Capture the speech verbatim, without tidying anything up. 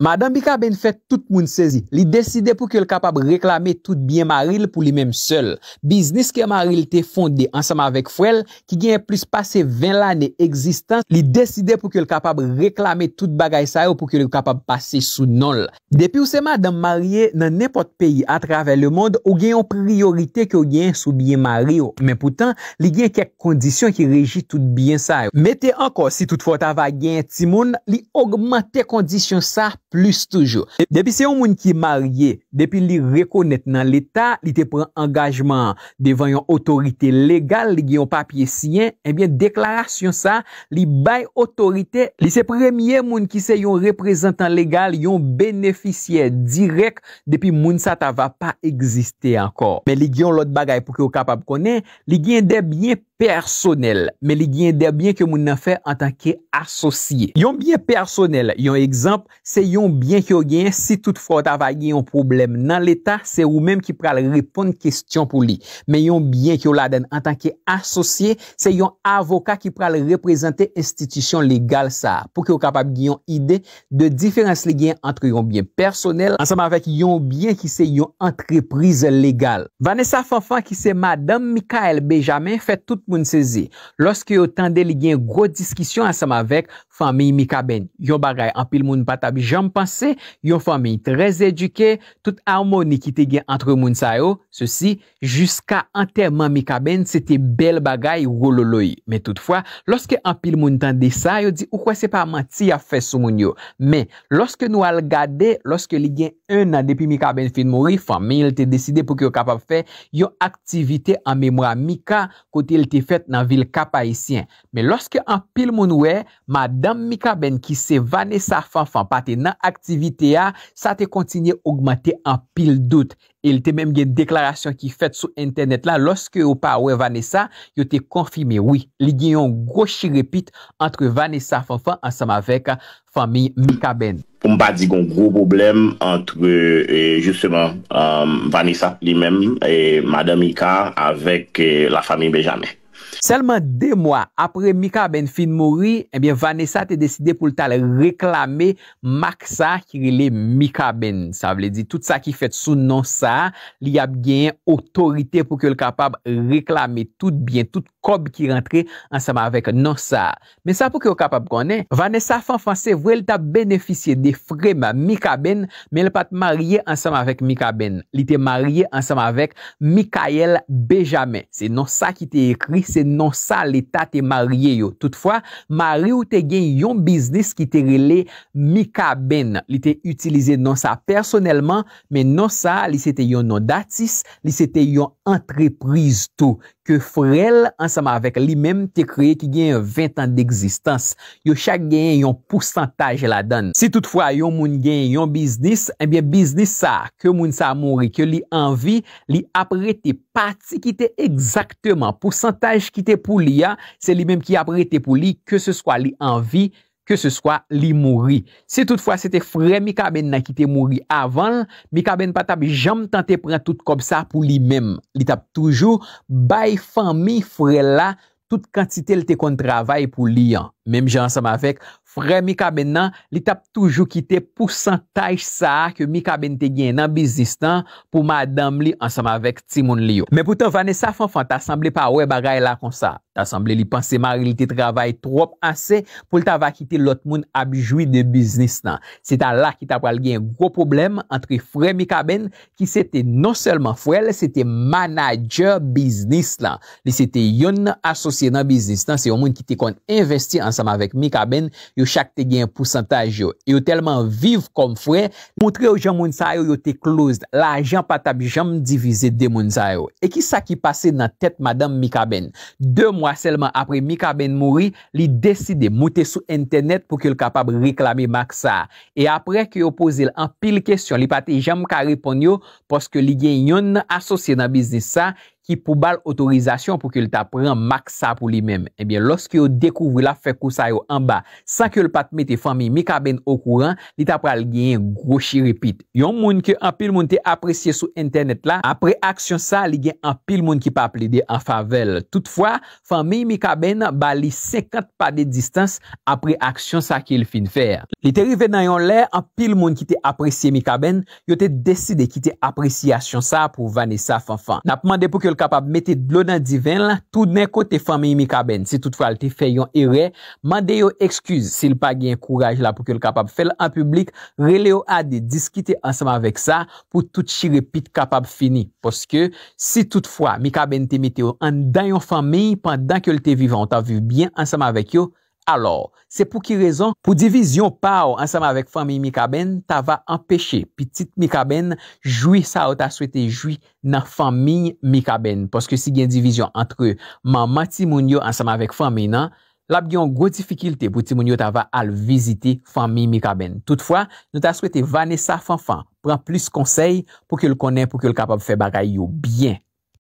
Madan Mikaben fè tout moun sezi. Li deside pou ke l kapab reklame tout byen mari l pou li menm sèl. Biznis ke mari l te fonde ansanm avèk frè l, ki genyen plis pase ven lane egzistans, li deside pou ke l kapab reklame tout bagay sa yo pou ke l kapab pase sou non l. Depi w se madanm marye nan nenpòt peyi atravè lemonn, ou gen yon priyorite ke w genyen sou byen mari w. Men poutan, li gen kèk kondisyon ki reji tout byen sa yo. Mete ankò, si toutfwa w ta va genyen timoun, li ogmante kondisyon sa plis toujou. Depi se yon moun ki marye, depi li rekonèt nan Leta, li te pran angajman an devan yon otorite legal, li gen yon papye siyen, ebyen, deklarasyon sa, li bay otorite, li se premye moun ki se yon reprezantan legal, yon benefisyè dirèk, depi moun sa ta va pa egziste ankò. Men li gen yon lòt bagay pou ke w kapab konnen, li gen de byen pèsonèl, men li gen de byen ke moun nan fè antanke asosye. Yon byen pèsonèl, yon egzanp, se yon byen ke w genyen, si toutfwa w ta va gen yon pwoblèm nan Leta, se ou menm ki pral reponn kesyon pou li. Men yon byen ke w ladann antanke asosye, se yon avoka ki pral reprezante enstitisyon legal sa a, pou ke w kapab gen yon ide de diferans li gen ant yon byen pèsonèl ansanm avèk yon byen ki se yon antrepriz legal. Vanessa Fanfan, ki se madanm Michael Benjamin, fè tout moun sezi lòske yo tande li gen gwo diskisyon ansanm avèk fanmi Mikaben. Yon bagay anpil moun pa t ap janm panse, yon fanmi trè edike, tout amoni ki te gen ant moun sa yo, sesi, jiska antèman Mikaben, se te bèl bagay wololoy. Men toutfwa, lòske anpil moun tande sa, yo di, ou kwè se pa manti y ap fè sou moun yo. Men, lòske nou al gade, lòske li gen en an depi Mikaben fin mouri, fanmi l te deside pou ke yo kapab fè yon aktivite an memwa Mika, kote l te fèt nan vil Kap Ayisyen. Men lòske anpil moun wè, madanm Mikaben, ki se Vanessa Fanfan, pa te nan aktivite a, sa te kontinye ogmante anpil dout. E l te menm gen deklarasyon ki fèt sou entènèt la, lòske yo pa wè Vanessa, yo te konfime, wi, li gen yon gwo chirepit ant Vanessa Fanfan ansanm avèk fanmi Mikaben. Pou m pa di gon gwo pwoblèm ant, e, jisteman, um, Vanessa li menm, e, madan Mika avèk, e, lafanmi Benjamin. Sèlman de mwa apre Mikaben fin mouri, ebyen, Vanessa te deside pou l t al reklame mak sa ki rele Mikaben. Sa vle di tout sa ki fèt sou non sa, li ap genyen otorite pou ke l kapab reklame tout byen, tout kòb ki rantre ansanm avèk non sa. Men sa pou ke w kapab konnen, Vanessa Fanfan, se vre, l t ap benefisye de frè Mikaben, men l pa t marye ansanm avèk Mikaben. Li te marye ansanm avèk Michael Benjamin. Se non sa ki te ekri, se non sa Leta te marye yo. Toutfwa, mari w te gen yon biznis ki te rele Mikaben. Li te itilize non sa pèsonèlman, men non sa, li se te yon non datis, li se te yon antrepriz tou, ke frè l ansanm avèk li menm te kreye ki genyen ven tan degzistans. Yo chak genyen yon pousantaj ladan l. Si toutfwa yon moun genyen yon biznis, ebyen biznis sa, ke moun sa mouri, ke li anvi, li ap rete pati ki te egzakteman pousantaj ki te pou li a, se li menm ki ap rete pou li, keseswa li anvi, keseswa li mouri. Si toutfwa se te frè Mikaben nan ki te mouri avan l, Mikaben pa t ap janm tante pran tout kòb sa pou li menm. Li t ap toujou bay fanmi frè l la tout kantite l te konn travay pou li an. Menm jan ansanm avèk frè Mikaben nan, li t ap toujou kite pousantaj sa a ke Mikaben te genyen nan biznis lan pou madanm li ansanm avèk timoun li yo. Men poutan, Vanessa Fanfan ta sanble pa wè bagay la konsa. Ta sanble li panse mari l te travay twòp ase pou l ta va kite lòt moun ap jwi de biznis lan. Se ta la ki ta pral gen gwo pwoblèm ant frè Mikaben, ki se te non sèlman frè l, se te manadjè biznis lan. Li se te yonn nan asosye nan biznis lan, se yon moun ki te konn envesti ansanm avèk Mikaben, yo chak te gen pousantaj yo. E yo tèlman viv kòm frè, montre yo jan moun sa yo, yo te close. Lajan pa t ap janm divize de moun sa yo. E ki sa ki pase nan tèt madanm Mikaben? De mwa sèlman apre Mikaben mouri, li deside moute sou entènèt pou ke l kapab reklame mak sa a. E apre ke yo poze l anpil kesyon, li pa te janm ka reponn yo, paske li gen yonn nan asosye nan biznis sa ki pou ba l otorizasyon pou ke l ta pran mak sa pou li menm. Ebyen, lòske yo dekouvri l ap fè kou sa yo anba san ke l pa t mete fanmi Mikaben okouran, li ta pral genyen gwo chirepit. Yon moun ke anpil moun te apresye sou entènèt la, apre aksyon sa, li gen anpil moun ki pa plede an favè l. Toutfwa, fanmi Mikaben ba li senkant pa de distans apre aksyon sa ke l fin fè. Li te rive nan yon lè, anpil moun ki te apresye Mikaben, yo te deside kite apresyasyon sa pou Vanessa Fanfan. N ap mande pou ke l kapab mete dlo nan diven l, tounen kote fanmi Mikaben. Si toutfwa l te fè yon erè, mande yo ekskiz. Si l pa gen kouraj la pou ke l kapab fè l an piblik, rele yo a de, diskite ansanm avèk sa pou tout chirepit kapab fini. Paske si toutfwa Mikaben te mete yo anndan yon fanmi pandan ke l te vivan, ou t ap viv byen ansanm avèk yo, alò, se pou ki rezon? Pou divizyon pa w ansanm avèk fanmi Mikaben ta va anpeche pitit Mikaben jwi sa yo ta swete jwi nan fanmi Mikaben. Paske si gen divizyon antre manman timoun yo ansanm avèk fanmi nan, l ap gen yon gwo difikilte pou timoun yo ta va al vizite fanmi Mikaben. Toutfwa, nou ta swete Vanessa Fanfan pran plis konsèy pou ke l konnen, pou ke l kapab fè bagay yo byen.